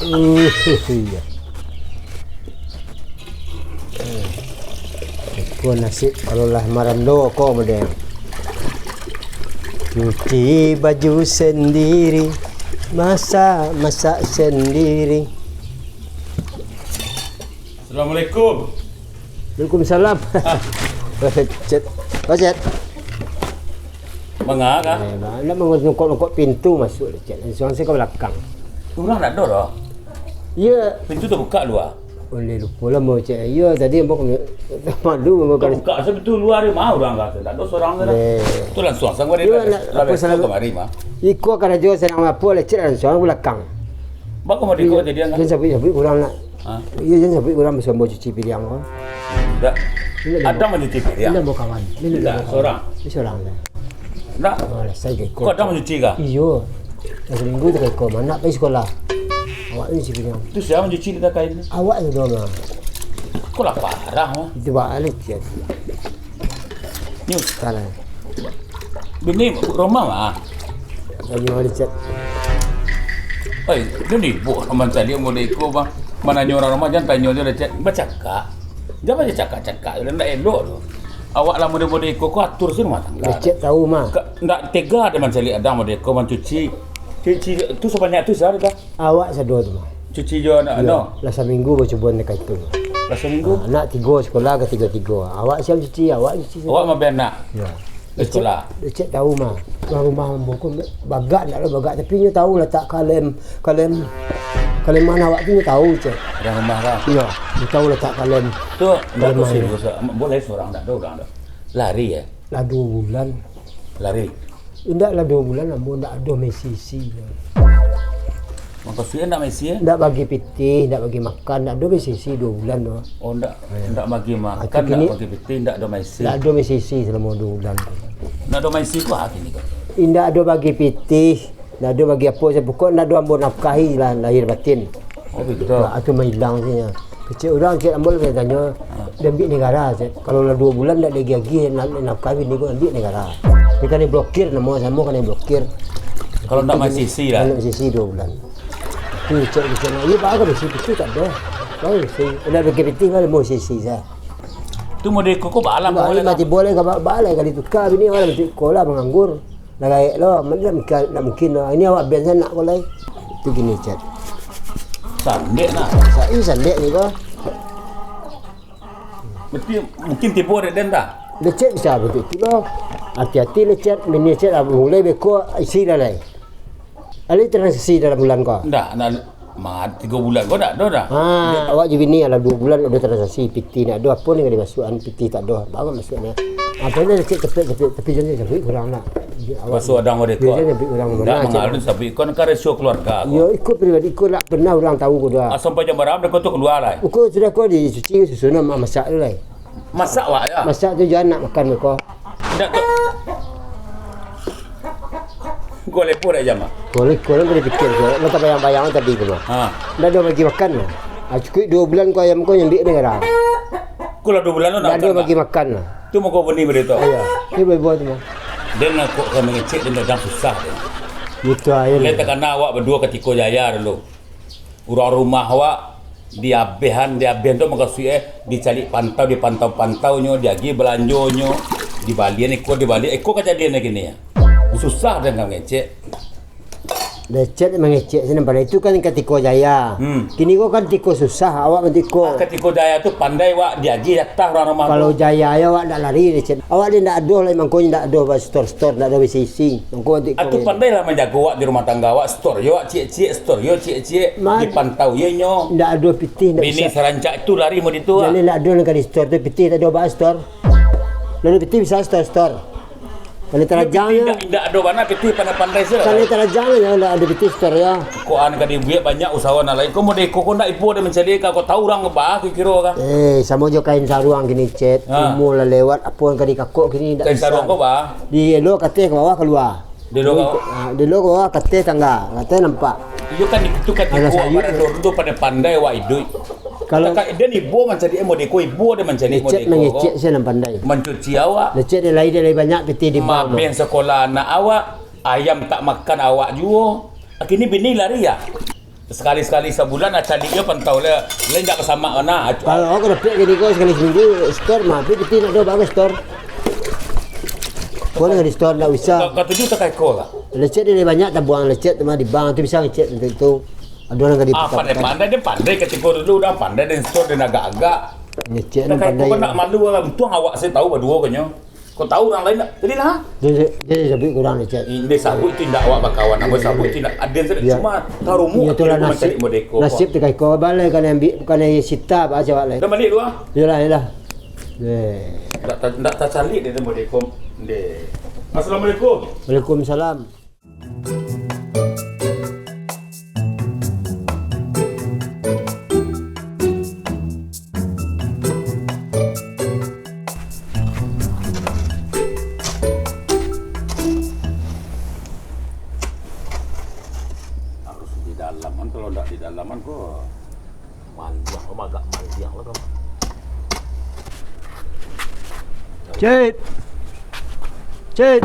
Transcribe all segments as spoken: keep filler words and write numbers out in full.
Uh, iyo. Iko nasib kalau lah marando ko model. Cuci baju sendiri, masak-masak sendiri. Assalamualaikum. Waalaikumsalam. Ah. Cet. Oh, Cet. Manga kah? Eh, ba-, nak mangokok-ngokok pintu masuk lah, Cet. Langsung saya ke belakang. Urang ndak ado doh. Iya. Pintu terbuka dua. Oleh lupa lah mau cek. Iya, tadi ambo kena malu mau kali. Terbuka sabe tu lua hari mah urang kata. Ndak ado sorang tu dah. Eh. Tu langsung asal gua Iya, nak, lah apa besok salah? Kemari mah. Iko karajo sadang apa lah, Cet, langsung ke belakang. Bako mau diko jadi anak. Jangan sabut-sabut urang nak. Ha? Iya, jangan sabut urang bersama cuci piriang ko. Ndak. Ini lima. Ada mencuci piriang? Ini lima kawan. Ini lima Ndak, kawan. Sorang. Ini sorang dah. Ndak. Oh, lah, saya iko. Kau ada mencuci kah? Iyo. Lah saminggu tu iko. Mana pai sekolah? Awak ni cuci piriang. Tu siapa mencuci kita kain? Awak ni doang lah. Kau lah parah mah. Itu balik dia. Ni salah. Bini rumah mah. Tanyo Richard. Oi, itu ni buah mancaliak model iko, bang. Mananyo urang rumah, jan tanyo se lah, Cek. Bacakak. Jan bacakak-cakak, ndak elok tu. Awak lah model-model iko, ko atur se rumah tangga. Richard tahu mah. Ka-, ndak tega den mancaliak Adang model iko, mancuci. Cuci tu sabanyak tu sia, dah. Awak sado tu mah. Cuci jo anak, iyo, no? Lah saminggu bacubo ndak ka itu. Lah saminggu? Ah, anak tigo sekolah ka tigo-tigo. Awak siap cuci, awak cuci. Awak mah be anak? Yo. Di sekolah? Lecet tahu mah. Tuan rumah ambo ko bagak ndak lo bagak, tapi nyo tahu latak kalem, kalem, kalem mana awak tu nyo tahu, Cek. Tuan rumah lah. Iyo, nyo tahu latak kalem. Tu ndak tu serius. Boleh sorang ndak ada urang tu. Lari, eh? Lah duo bulan. Lari. Indak lah duo bulan ambo ndak ado maisi-isi. Mukasuiknyo ndak maisi, eh? Ndak bagi pitih, ndak bagi makan, ndak ado maisi-isi duo bulan tu. Oh, ndak, ndak bagi makan, ndak bagi pitih, ndak ado maisi. Ndak ado maisi-isi salamo duo bulan tu. Ndak ado maisi tu ah kini ko. Indak ado bagi pitih, ndak ado bagi apo, pokok ndak ado ambo nafkahi lah lahir batin. Oh, begitu. Nah, tu mailang sih. Kecek urang, kecek ambo lah tanyo, diambiak negara, Cek. Kalau lah duo bulan ndak diagih-agih, nak, nak kawin ni, ambiak negara. Ni kanai blokir, namo samo kanai blokir. Kalau ndak maisi-isi lah. Ndak maisi-isi duo bulan. Tu cek di sana. Iyo, baa ka maisi-isi, tak ado. Baa maisi-isi. Ndak bagi pitih, baa maisi-isi, sa. Tu model iko ko baa lah. Baa lah, mati boleh ka baa lah, ka dituka bini, baa lah, mati sekolah, manganggur. Lah gaek lo, mana ndak mungkin, ndak mungkin lo. Ini awak ben sanak ko lai. Tu kini, Cek. Sandek nah. Sa-, ih, sandek ni ko. Mesti, mungkin tibo dek den dah. Lecet bisa batua tu lo. Hati-hati lecet, mini lecet lah, mulai beko isi lah lai. Alih transaksi dalam bulan ko. Ndak, ndak, ma, tigo bulan ko ndak ado dah. Ha, awak jo bini alah duo bulan ado transaksi, pitih ndak ado, apo ni ka dimasuakan, pitih tak ado. Baa masuaknyo? Apo ni lecet cepek, cepek, tapi jangan sampai kurang lah. Awak masuak Adang ko dek ko. Jangan sampai kurang. Ndak mangaruh, tapi ko kan rasio keluarga ko. Yo, iko pribadi ko ndak pernah urang tahu ko dah. Ah, sampai jam bara dek ko tu kalua lai? Uko sudah ko dicuci, susunan ma-, masak tu lai. Masak awak yo? Masak tu jan nak makan ko. Ndak tu. Ko lepo dak jam ah? Ko lepo, ko dipikir ko. Lo tabayang-bayang tadi tu mah. Ha. Ndak ado bagi makan lah. Ah, cukuik duo bulan ko ayam ko nyambik negara. Ko lah duo bulan lo ndak ado bagi makan lah. Tu mah ko bani bari tu. Iyo. Ni bari buah tu mah. Den nak ko ka mangecek den dadang susah den. Itu ayo. Lai takana awak baduo katiko jaya dulu. Urang rumah awak diabehan, diabehan tu mukasuik, eh, dicaliak pantau, dipantau-pantaunyo, diagiah balanjonyo, dibalian iko, dibalian iko kajadian kini. Susah den ka mangecek. Lecet mangecek sinan, padahal itu kan katiko jaya. Hmm. Kini ko kan tiko susah, awak mantiko. Ah, katiko jaya tu pandai wak diagiah jatah urang rumah tu. Kalau jaya yo awak ndak lari, Lecet. Awak ni ndak ado lai mangkonyo, ndak ado ba-store-store, ndak ado isi-isi. Mangko ati Ah, tu ko pandailah manjago awak di rumah tangga awak, store yo awak ciek-ciek, store yo ciek-ciek, Ma- dipantau yo nyo. Ndak ado pitih, ndak Bini bisa. Sarancak tu lari mode tu, ah. Jadi ndak ado nan ka di-store tu, pitih tak ado ba store. Ndak ado pitih bisa store-store. Kalau Yo, tarajang pitih yo. Ndak, ndak ado bana pitih pandai-pandai se lah. Kalau tarajang yo ndak ado pitih store yo. Kok an ka dibuek banyak usaho nan lain. Ko mode ko, ko ndak ipo den mancaliak ka, ko tahu urang ka ba, ko kiro ka. Eh, samo jo kain saruang kini, Cet. Ha. Umur lah lewat, apo nan ka dikakok kini ndak bisa. Kain saruang ko ba? Di elo kateh ka bawah kalua. Di elo ka bawah? Ah, di elo ka bawah kateh tangga, kateh nampak. Iyo kan itu kan Alah, ibo sayu. Pada dulu tu pandai-pandai awak iduik. Kalau Taka-, den ibo mancaliak mode ko, ibo den mancaliak mode Lecet ko. Mangecek se nan pandai. Mancuci awak. Lecet dia lai, dia lai banyak pitih di bank tu. Mabeng sekolah anak awak, ayam tak makan awak juo. Kini bini lari yo? Sakali-sakali sabulan, ah, caliak jo pantau lah. Lai indak basamak bana. Kalau awak ka dapek kini ko sakali saminggu, setor mah. Tapi kito indak ado bagai setor. Ko dengan di setor indak usah. Ka, katuju takai ko lah. Lecet dia banyak tabuang lecet tu mah di bank tu bisa ngecek untuk itu. Ado urang ka di Ah, pandai-pandai dia pandai katiko dulu dah. Pandai dia setor dia agak-agak. Ngecek nan Takai ko pandai. Kan nak malu lah. Untuang awak sajo tahu baduo ko nyo. Kau tahu urang lain tak? Tadi lah. Dia, dia, dia sabuik kurang ni, Cek. Inda sabuik tu indak awak bakawan, ambo sabuik tu indak aden sajo. Ya. Cuma tarumu. Iyo, itulah nasib, nasib tu kai ko balai kan ambiak, bukan yang sita apa aja, Wak, lai. Dah balik dulu, ah. Iyolah, iyolah. Eh. Ndak ta-, ndak tacaliak dia tu, Modeko. Ndeh. Assalamualaikum. Waalaikumsalam. Harus di dalaman, kalau ndak di dalaman ko mandiang lo, agak mandiang lo tu. Cit. Cit.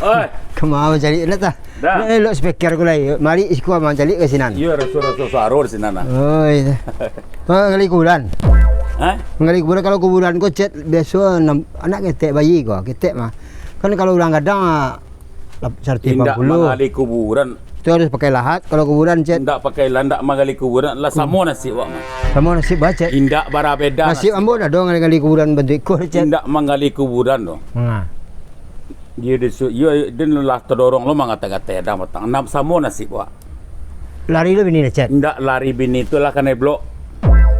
Oi. Kama mancaliak lah tah. Dah. Elok speaker ko lai. Mari siko mancaliak ka sinan. Iyo, raso-raso suaro di sinan lah. Oi. Manggali kuburan. Hah? Manggali kuburan, kalau kuburan ko, Cit, biaso nam-, anak ketek bayi ko, ketek mah. Kan kalau urang gadang, ah, lap-, saratus lapan puluah. Indak manggali kuburan. Tu harus pakai lahat, kalau kuburan, Cit. Indak pakai lah, indak manggali kuburan, lah samo nasib awak mah. Samo nasib, Cit. Indak barabeda nasib. Nasib ambo dah ado manggali kuburan bantuak iko, Cit. Indak manggali kuburan tu. Nah. Dia disu-, dia, dia lah tadorong lo mangatai-ngatai adang patang. Nah, samo nasib awak. Lari lo bini, Cit. Indak lari bini tu lah kanai blok.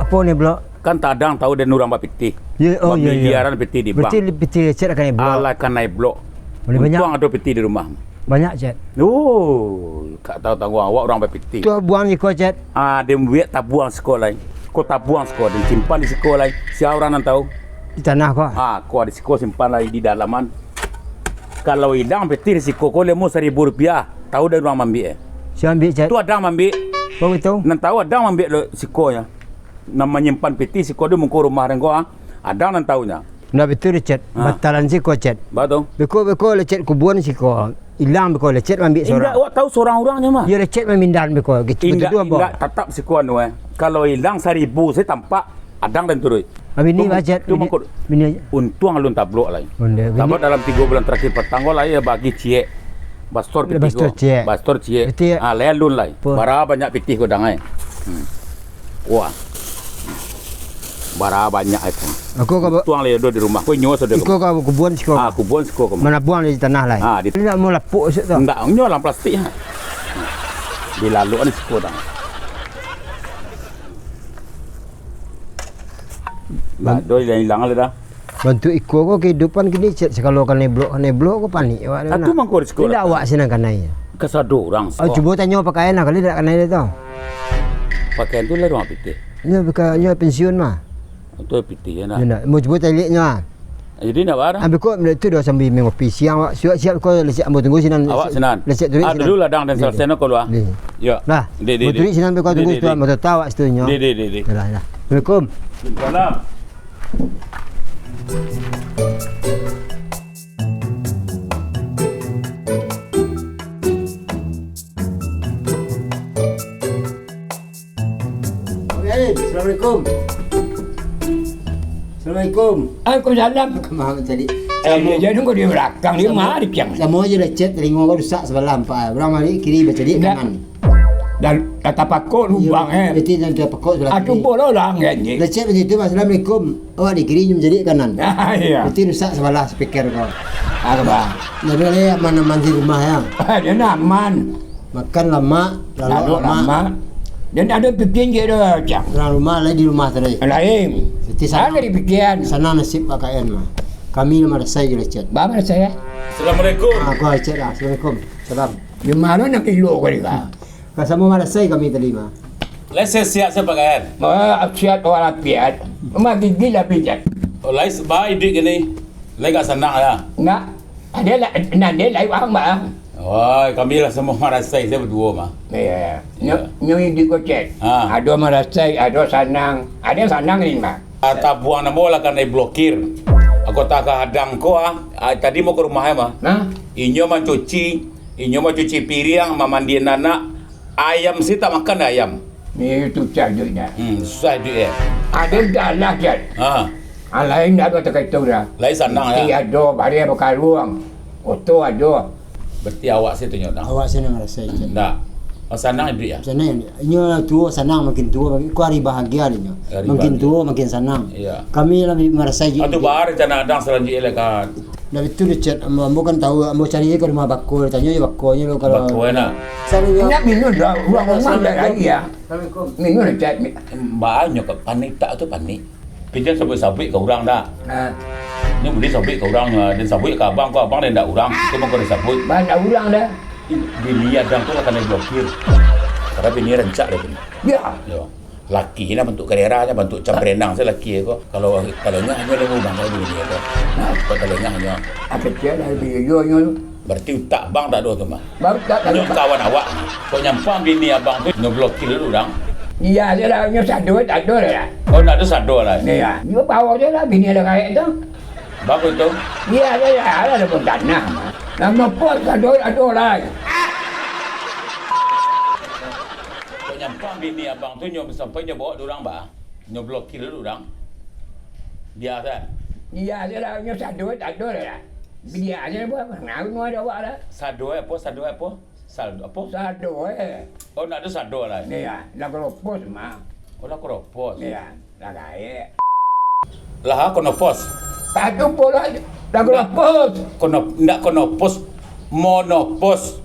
Apo ni blok? Kan tadang tahu den urang bapitih. Yo, oh, yo, yo. Bamiliaran pitih di bank. Berarti pitih Cit akan naik blok. Alah, kan naik blok. Boleh banyak. Untuang ado pitih di rumah. Banyak, Cit. Oh, kak tahu tangguang awak urang bapitih. Tu buang siko, Cit. Ah, dia buek tabuang siko lai. Ko tabuang siko, dia simpan di siko lai. Sia urang nan tahu? Di tanah ko. Ah, ko di siko simpan lai di dalaman. Kalau ilang pitih di siko ko limo saribu rupiah, tahu dari urang mambiak, eh? Sia ambiak, Cit? Tu adang mambiak. Kau tahu? Nan tahu adang mambiak lo sikonyo. Nan manyimpan pitih siko di muko rumah den ko, ah. Adang nan tahunyo. Ndak batua, Cit. Ha. Batalan siko, Cit. Batua. Beko, beko, lecet kubuan siko. Ilang beko, lecet mambiak surang. Indak, awak tahu surang-urangnyo mah. Iyo, lecet mamindahan beko. Indak, indak, tatap siko anu, eh. Kalau ilang saribu, sajo tampak, adang den turuik. Abih ni, Cit. Tu mangko. Bini. Untuang alun tablok lai. Unde, bini. Tablok dalam tigo bulan terakhir patang ko lai, bagi ciek. Bastor pitih ko. Bastor ciek. Bastor ciek. Pitih. Ah, lai alun lai. Bara banyak pitih ko dang, eh. Hmm. Wah. Bara banyak itu. Aku ka ba-, tuang lai ado di rumah. Ko inyo sudah. Iko ka kubuan siko. Ah, kubuan siko ko. Manabuang di tanah lai. Ah, di. Indak mau lapuk sik tu. Indak, inyo dalam plastik, ha. Dilalok ni siko dah. Indak ado ilang-ilang lai dah. Bantuak iko ko kahidupan kini, Cit, sakalo kanai blok, kanai blok ko panik awak tu. Ah, tu mangko risiko. Indak awak sinan kanai. Kasado urang. Oh, cubo tanyo pakaian lah, kali dak kanai tu. Pakaian tu lah rumah pitih. Nyo bika-, nyo pensiun mah. Itu pitih ya nak. Yo nak. Mau cubo taliaknyo ah. Jadi nak barang. Ambil ko tu dah sambil mangopi siang awak. Siap-siap ko lecet ambo tunggu sinan. Awak sinan. Lecet dulu. Ah, dulu lah dang dan selesai nak keluar. Yo. Lah. Di, di, di. Mau tunggu sinan, ambil ko tunggu situ, mau tahu awak situ nyo. Di, di, di, di. Yalah, yalah. Assalamualaikum. Salam. Assalamualaikum. Assalamualaikum. Waalaikumsalam. Kama tadi? Eh, samo. Dia jangan kau di belakang, dia mah di piang. Samo aja lecet, telingo kau rusak sebelah empat. Urang mari kiri, bacaliak kanan. Dan tatapakok lubang, eh. Berarti nan tatapakok sebelah kiri. Aduh, bola lah, kan, je. Lecet macam itu, Mas. Assalamualaikum. Awak di kiri, nyo bacaliak kanan. Ah, iya. Berarti rusak sebelah speaker kau. Ah, bah. Jadi, aman-aman di rumah, ya? Ah, dia nak aman. Makan lamak, lalok lamak. Lalok lamak. Dan ada pipian je dah, Cang. Urang rumah lain di rumah tadi. Lain. Berarti sana. Ada di pipian. Sana nasib Pak K N mah. Kami lah marasai je lecet. Bah, marasai, ya? Assalamualaikum. Ah, aku lecet lah. Assalamualaikum. Salam. Di mana nak elok kali, kah? Ka samo marasai kami tadi mah. Lai sihat-sihat sajo, Pak K N? Ah, sihat walafiat. Mah gigi lah pijat. Oh, lai s-, ba iduik kini. Lai agak sanang lah. Nak, ada lah, nan dia lai wang, Bang. Oi, kami lah samo marasai sajo baduo mah. Iya. Nyo, nyo iduik ko, Cek. Ha. Ado marasai, ado sanang. Ado sanang ni, Bang. Ah, tabuang namo lah kanai blokir. Aku tak kahadang ko, ah. Ah, tadi mau ka rumah, eh, mah. Nah. Inyo mancuci, inyo mancuci piriang, mamandian anak. Ayam sih tak makan dah ayam. Ni tu cak duitnya. Hmm, susah duit eh. Ada dalah jan. Ha, Ah, lain dah ada terkaitung dah. Lain sanang ya. Ado, bareh bakaruang. Oto ado. Berarti awak sih tunjuk dah. Awak sana marasai cak. Ndak. Oh, sanang duit ya. Sana yang inyo tuo sanang makin tuo makin ku hari bahagia inyo. Hari Makin bahagia. tuo makin sanang. Iya. Kami lah marasai Atau bahar rencana adang selanjutnya lah kan. Dari tu dia chat ambo, ambo kan tahu ambo cari ke rumah bako, tanyo je bakonyo lo kalau. Bako enak. Sana Nak minum dah. Uang rumah dah lagi ya. Minum dah chat. Banyak ke panik tak tu panik. Pinjam sabut-sabut ke orang dah. Nah, Ni beli sabut ke orang, ah, dan sabut ke abang ko, abang dan ndak orang. Itu mah kau disabut. banyak orang dah. Bini adang tu lah kena blokir. Karena bini rancak dah bini. Ya. Yo. Laki ni bentuk karera aja, bentuk cam berenang saya laki ko. Kalau kalau enggak hanya dia orang kalau bini ko. Nah, kalau enggak hanya. Apa dia dah video nyo. Berarti utak abang tak ada tu mah. Baru tak Nyo tahu. Kawan awak. Kok nyampang bini abang tu nyo blokir dulu dang. Iya je lah, nyo sado tak ada lah. Oh, nak ada sado lah. Ni ya, nyo bawa je lah bini ada kayak tu. Bagus tu. Iya je lah, ada pun tanah. Nama pun sado ada lah. Kok nyampang bini abang tu nyo sampai nyo bawa orang bah. Nyo blokir dulu dang. Biasa. Iya je lah, nyo sado tak ada lah. Dia je buat pengaruh ada awak lah. Sado apa? Sado apa? Sal apa? Sado eh. Oh, nak ada sado lah. Ni ya, dah keropos mah. Oh, lah keropos. Ni ya, dah gaek. Lah, kono pos. Tak ada pun lah, dah keropos. Kono ndak kono pos. Monopos.